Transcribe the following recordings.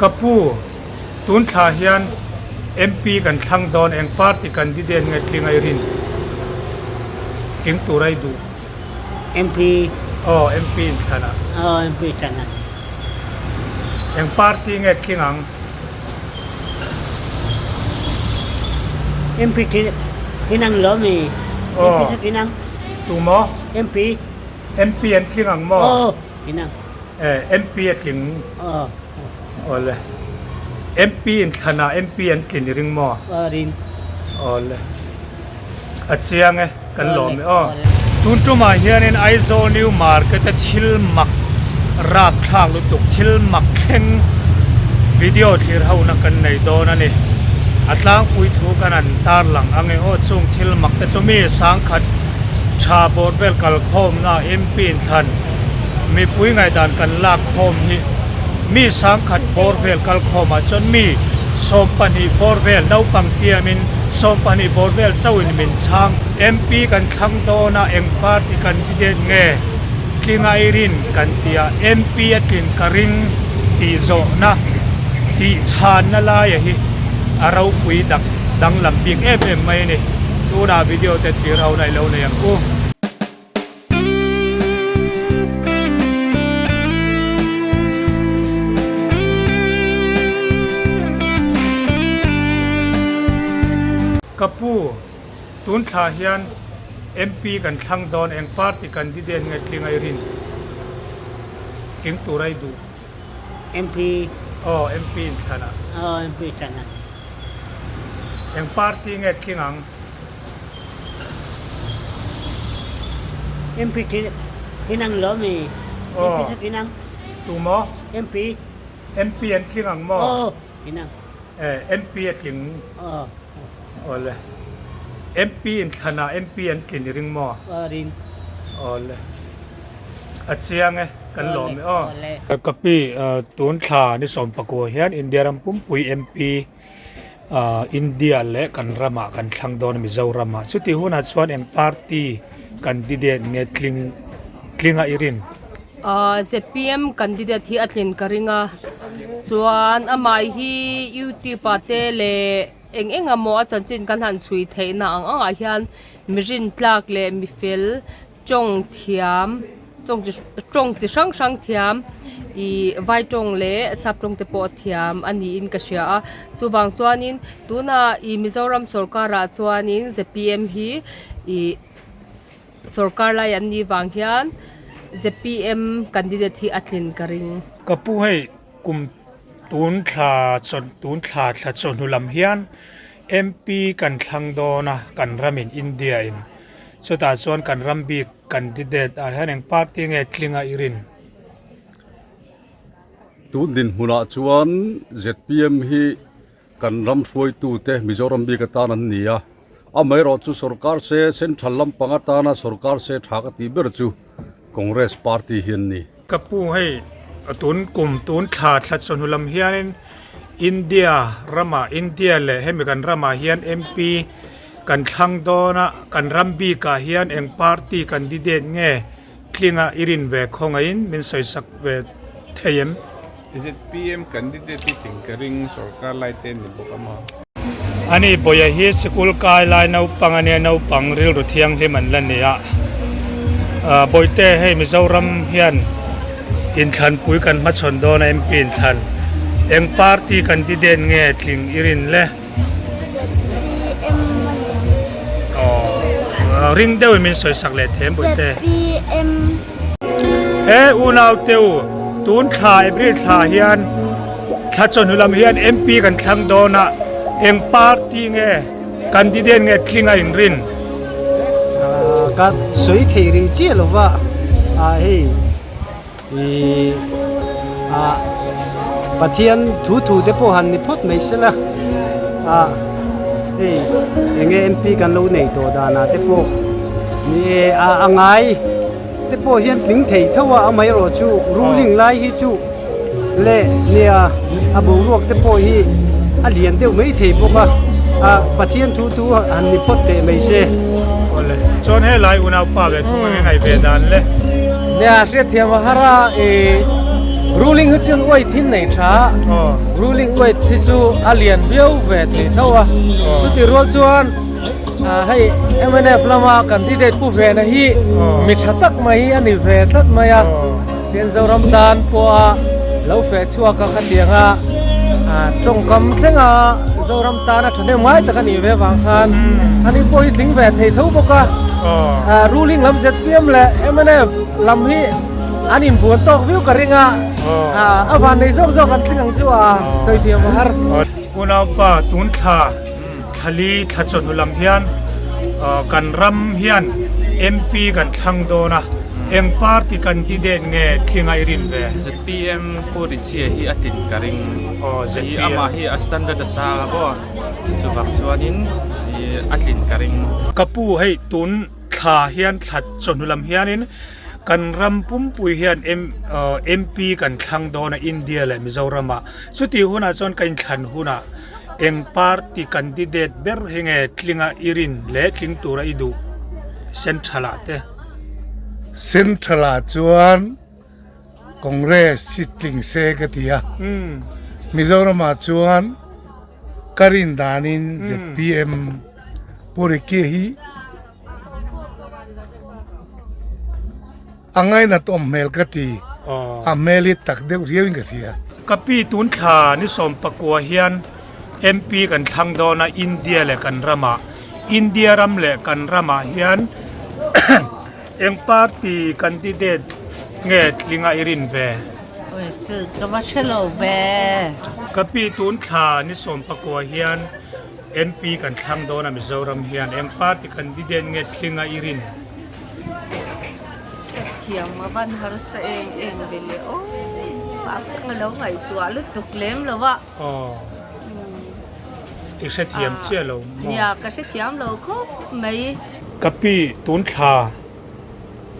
Ka pu, tun thla hian MP kan thlang dawn eng party candidate nge tling a i rin? Tling tur a i duh? MP. Aw, MP in thlan ah. Aw, MP thlan ah. Eng party nge tling ang? MP tling ang lo mi? Aw. MP sa tling ang? Tu maw? MP. MP an tling ang maw? Aw, tling ang. Eh, MP a tling. Aw. Awle. MP in thlan ah MP an tlin i ring maw? Aw ring. Awle. A chiang e, kan lawm e aw. Tun tumah hianin Aizawl New Market a thil mak rapthlak lutuk, thil mak thleng video thlir hona kan nei dawn a ni. A tlangpui thu kan han tarlang ang e aw, chung thil mak te chu mi sangkhat tha bawr vel kalkhawmna MP in thlan mipui ngaihdan kan lak khawm hi mi sangkhat bawr vel kalkhawmah chuan mi 20 bawr vel naupang tiamin 20 bawr vel chauhin min chhang. MP kan thlang dawn a, eng party candidate nge tlinga i rin kan ti a, MP a tlin ka ring tih zawhna tih chhanna laia hi a ropui dak danglam bik em em mai a ni. Tunah video te thlir ho na i lo nei ang u. Ka pu, tun thla hian MP kan thlang dawn eng party candidate nge tling a i rin? Tling tur a i duh? MP. Aw, MP in thlan ah. Aw, MP thlan ah. Eng party nge tling ang? MP tling ang lo mi? Aw. MP sa tling ang? Tu maw? MP. MP an tling ang maw? Aw, tling ang. Eh, MP a tling. Aw. Awle. MP in thlan ah MP an tlin i ring maw? Aw, ring. Awle. A chiang e, kan lawm e aw. Ka pi, tun thla ni 19 hian India ram pumpui MP India leh kan ramah kan thlang dawn a Mizoramah. Chutih hunah chuan eng party candidate nge tling tlinga i rin? ZPM candidate hi a tlin ka ring a, chuan amah hi YouTube ah te leh eng eng emaw a chanchin kan han chhui theihna ang angah hian mi rintlak leh mi fel Tawng thiam tawng chi tawng chi hrang hrang thiam ih vai tawng leh sap tawng te pawh a thiam a niin ka hria a chuvang chuanin tunah ih Mizoram sawrkarah chuanin zpm hi ih sawrkar lai an nih vang hian zpm candidate hi a tlin ka ring. Ka pu hei kum tun thla chaw tun thla thla chawhnu lam hian MP kan thlang dawn a kan ramin India in Chutah chuan kan ram bik candidate ah hian eng party nge tlinga i rin? Tun dinhmunah chuan zpm hi kan ram hruaitute Mizoram bik atan an ni a, amaherawhchu sorkar se central lampang atana sorkar se tha ka tih ber chu Congress party hi an ni. Ka pu hei tun kum tun thla thla chawhnu lam hianin India ramah India leh hemi kan ramah hian MP Kan thlang dawn a, kan ram bikah hian eng party candidate nge tlinga i rin ve khawngaihin min sawisak ve thei em? Zpm candidate hi tling ka ring sorkar lai te ni bawk a maw? Ani Bawia hi sikul kai lai naupang a nia, naupang rilru thianghlim an la ni a. Bawihte hei Mizoram hian inthlanpui kan hmachhawn dawn a MP inthlan. Eng party candidate nge tling i rin le? ZPM a ni ang. Aw, ring deuhin min sawi sak leh them Bawihte. ZPM. He unau te u, tun thla April thla hian thla chawhnu lam hian MP kan thlang dawn a, eng party nge candidate nge tling a inrin? Ka sawi thei rih chiah lova, hei Ih ah Pathian thu thu te pawh han ni phawt mai sela ah hei enge MP kan lo nei tawh danah te pawh ni e a a ngai te pawh hian tling thei tho a amaherawh chu ruling lai hi chu leh nia a boruak te pawh hi a lian deuh mai thei bawk a ah Pathian thu thu han ni phawt teh mai se. Awle chuan helai unaupa ve thung enge ngaih ve dan le. Nia hriatthiam a har a ih Ruling hi chuan weight hi nei tha a, ruling weight hi chu a lian viau ve thei tho a, chuti rual chuan hei mnf lama candidate pu ve na hi mi tha tak mai hi a ni ve tlat mai a, tin Zoram tan pawha lo feh chhuak a khatiang a tawngkam thlenga Zoram tana thahnem ngai tak a nih ve avang khan ani pawh hi tling ve thei tho bawk a, ruling lam zpm leh mnf lam hi An inbuan tawk viau ka ring a, a van nei zawk zawk an tling ang chu a sawi thiam a har. Unaupa tun thla thlali thla chawhnu lam hian kan ram hian MP kan thlang dawn a, eng party candidate nge tlinga i rin ve? ZPM Pu Richie hi a tlin ka ring. Hi amah hi a standard a sang a maw, chuvang chuanin a tlin ka ring. Ka pu hei tun thla hian thla chawhnu lam hianin Kan ram pumpui hian MP kan thlang dawn a India leh Mizoram ah. Chuti hunah chuan ka inthlan hunah eng party candidate ber hi nge tlinga i rin leh tling tura i duh Central ah te? Central ah chuan Congress hi tling se ka ti a, Mizoram ah chuan ka rin danin zpm Pu Ricky hi A ngainat awm hmel ka ti, a hmel hi tak deuh riau in ka hria. Ka pi tun thla ni sawmpakua hian MP kan thlang dawn a India leh kan ramah, India ram leh kan ramah hian eng party candidate nge tlinga i rin ve? Ka va hre lo ve. Ka pi tun thla ni sawmpakua hian MP kan thlang dawn a Mizoram hian eng party candidate nge tlinga i rin? Hrethiam a van harsa eng eng ve le aw a ka lo ngaihtuah lutuk lem lo a. Aw i hrethiam chiah lo maw? Nia ka hrethiam lo khawp mai. Ka pi tun thla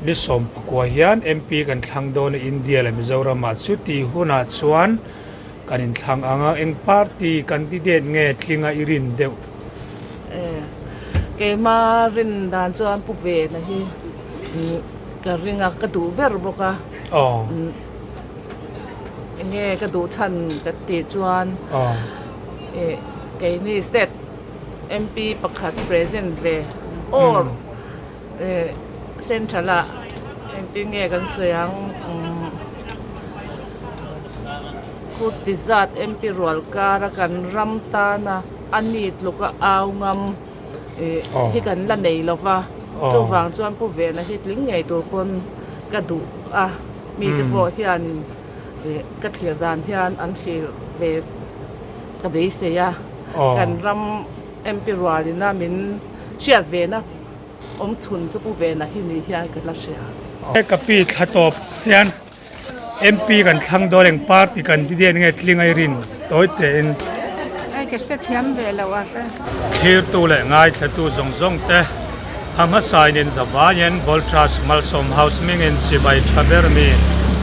ni 19 hian MP kan thlang dawn a India leh Mizoram ah chuti hunah chuan Kan inthlang ang a, eng party candidate nge tlinga i rin deuh? E, keima rin dan chuan Pu Vena hi ka ring a, ka duh ber bawk a. Aw. Enge ka duh chhan ka tih chuan. Aw. E, keini state MP pakhat present ve or e central ah engtin nge kan sawi ang umm. Khuti zat MP rual kara kan ram tana a ni tluka au ngam ih hi kan la nei lo va, chuvang chuan Pu Vena hi tling ngei tur pawn ka duh a, mite pawh hianin ih ka thlir dan hian an thlir ve ka beisei a, kan ram MP rualina min hriat vena. Awm chhun chu Pu Vena hi ni hian ka la hria. Ka pi thla tawp hian MP kan thlang dawn eng party candidate nge tling a i rin tawi tein. Ai ka hrethiam ve lo a ka. Thlirtu leh ngaithlatu zawng zawng te a hmasain in zavaiin Voltrust Malsawm House mingin chibai tha ber mi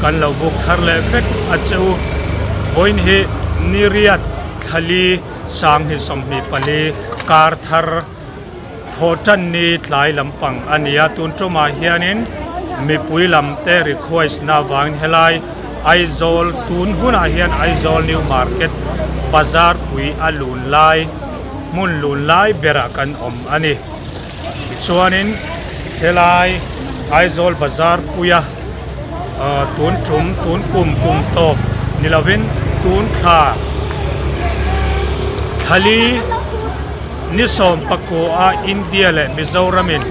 kan lo buk thar leh vek a che u. Vawiin hi Niriat Thlali 2024 kar thar Thawhtanni tlai lampang a ni a, tun tumah hianin mipui lamte request na avangin helai Aizawl tun hunah hian Aizawl New Market bazar pui a lun lai hmun lun lai berah kan awm a ni. Tichuanin helai Aizawl bazar puia tun tum tun kum kum tawp ni lovin tun thla thlali Ni 19 a India leh Mizoram in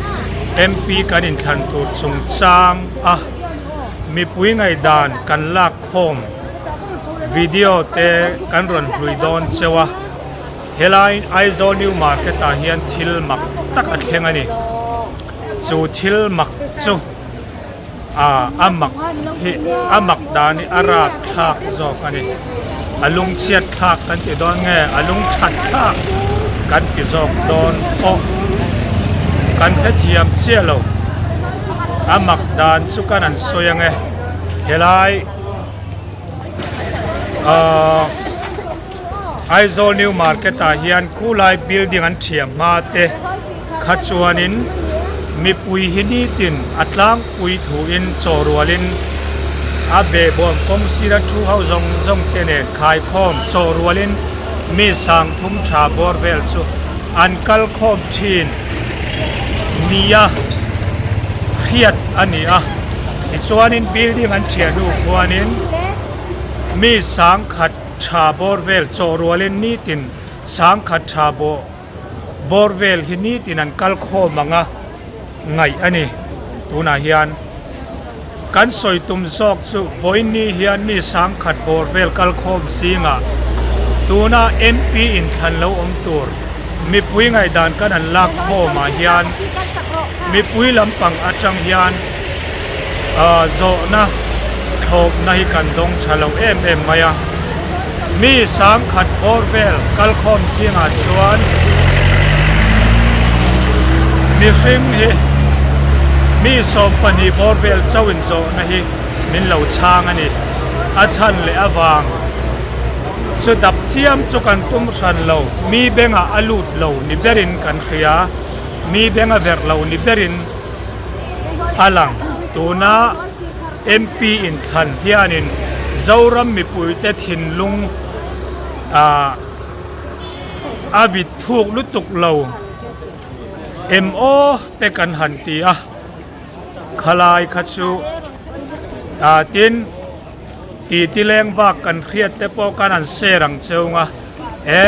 MP kan inthlan tur chungchang a mipui ngaihdan kan lak khawm video te kan rawn hlui dawn cheu a, helai Aizawl New Market ah hian thil mak tak a thleng a ni. Chu thil mak chu ah a mak hi a mak dan hi a rap thlak zawk a ni a lungchhiat thlak kan ti dawn nge a lungthat thlak kan ti zawk dawn pawh kan hrethiam chiah lo a mak dan chu kan an sawi ang e helai ahh Aizawl New Market ah hian khulai building an thiam hma te kha chuanin mipui hi nitin a tlangpui thuin chaw rualin A behbawm kawng sira thu ho zawng zawng te nen khaikhawm chaw rualin mi sangthum tha bawr vel chu an kal khawm thin nia hriat a ni a. Tichuanin building an thiah hnu khuanin mi sangkhat tha bawr vel chaw rualin nitin sangkhat tha bawh bawr vel hi nitin an kal khawm ang a ngaih a ni. Tunah hian kan sawi tum zawk chu vawiin hian mi sangkhat bawr vel kal khawm zingah tuna MP inthlan lo awm tur mipui ngaihdan kan han lak khawmah hian mipui lampang atang hian ah zawhna thlawpna hi kan dawng tha lo em em mai a. Mi sangkhat bawr vel kalkhawm zingah chuan mihring hi mi 12 bawr vel chauh inzawhna hi min lo chhang a ni. A chhan leh avang chu dap chiam chu kan tum hran lo, mi bengah a lut lo ni berin kan hria, mi benga verh lo ni berin a lang. Tuna. MP inthlan hianin Zoram mipuite thinlung ah a vit thuk lutuk lo em aw te kan han ti a, khalai kha chu ah tin titi leng vak kan hriat te pawh kan han share ang cheu nga he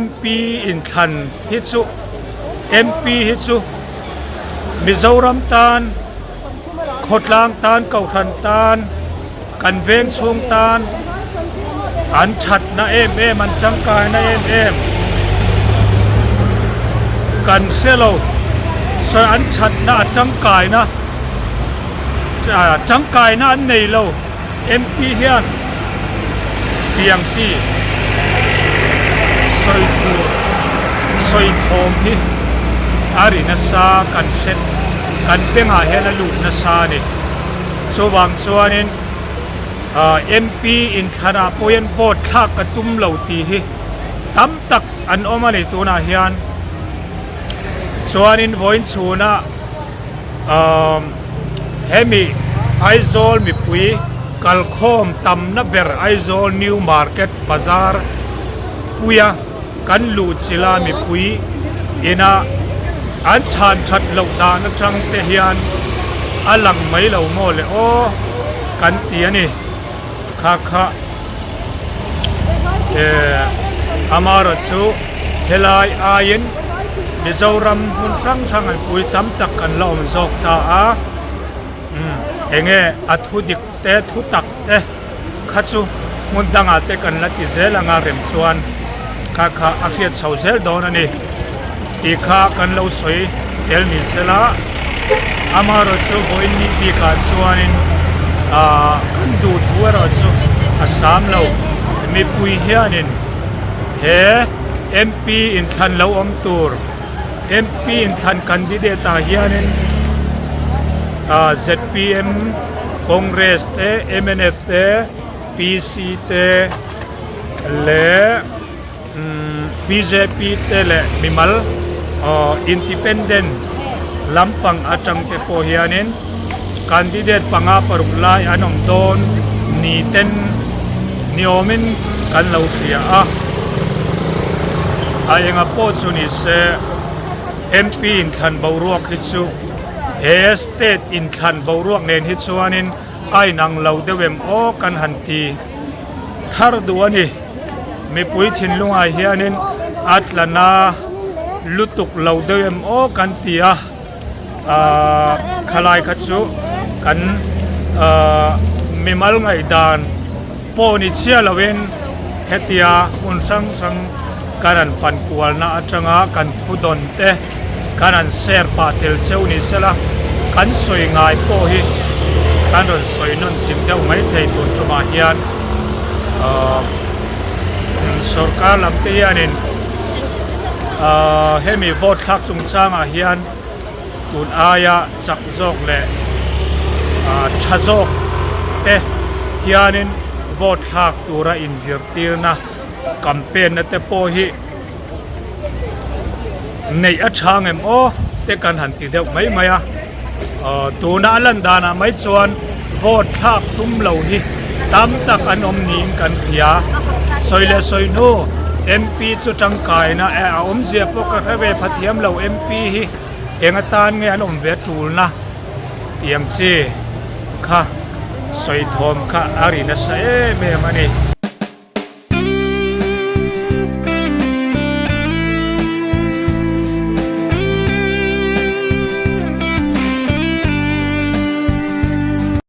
MP inthlan hi chu MP hi chu Mizoram tan. Khawtlang tan, Kohhran tan, kan veng chhung tan an thatna em em, an tangkaina em em kan hre lo. Sawi an thatna a tangkaina tangkaina an nei lo MP hian tiang chi sawi tur sawi thawm hi a ri nasa kan hre. Kan bengah hian a lut nasa a ni. Chuvang chuanin MP inthlanah pawh hian vote thlak ka tum lo tih hi tam tak an awm a ni tunah hian. Chuanin vawiin chhuna hemi Aizawl mipui kalkhawm tamna ber Aizawl New Market Bazar puia Kan luhchilh a mipui ina an chhan that loh dan atang te hian a lang mai lo maw le aw kan ti a ni. Kha kha eh amaherawh chu helai aiin Mizoram hmun hrang hrang an pui tam tak kan la awm zawk ta a umm enge a thu dik te thu tak te. Kha chu hmun dangah te kan la ti zel anga rem chuan kha kha a hriat chho zel dawn a ni tih kha kan lo sawi tel ni sela amaherawh chu vawiin ni bikah chuanin ahh kan duh thu erawh chu a sam lo mipui hianin he M_P inthlan lo awm tur M_P inthlan candidate ah hianin ahh Z_P_M. Congress te, mnf te, PC te leh bjp te leh mimal independent lampang atang te pawh hianin candidate panga paruk lai an awm dawn ni ten ni awmin kan lo hria a, a enga pawh chu ni se MP inthlan boruak hi chu. He state inthlan boruak nen hi chuanin a inang lo deuh em aw kan han ti thar duh a ni. Mipui thinlungah hianin a tlana lutuk lo deuh em aw kan ti a, ahh khalai kha chu kan ahh mimal ngaihdan pawh ni chiah loin hetia hmun hrang hrang kan han fan kualna atanga kan thudawn te. Kan han share pah tel cheu ni sela, kan sawi ngai pawh hi kan rawn sawi nawn zim deuh mai thei tun tumah hian ahh sorkar lam te hianin ahh hemi vote thlak chungchangah hian tun aia chak zawk leh ahh tha zawk te hianin vote thlak tura inzirtirna campaign na te pawh hi. Neih a tha ngem aw te kan han ti deuh mai mai a, tuna a lan danah mai chuan Vote thlak tum lo hi tam tak an awm niin kan hria. Sawi leh sawi hnu MP chu tangkaina eh a awmzia pawh ka hre ve pha thiam lo MP hi eng atan nge an awm ve tulna tiang chi kha sawi thawm kha a ri nasa em em a ni.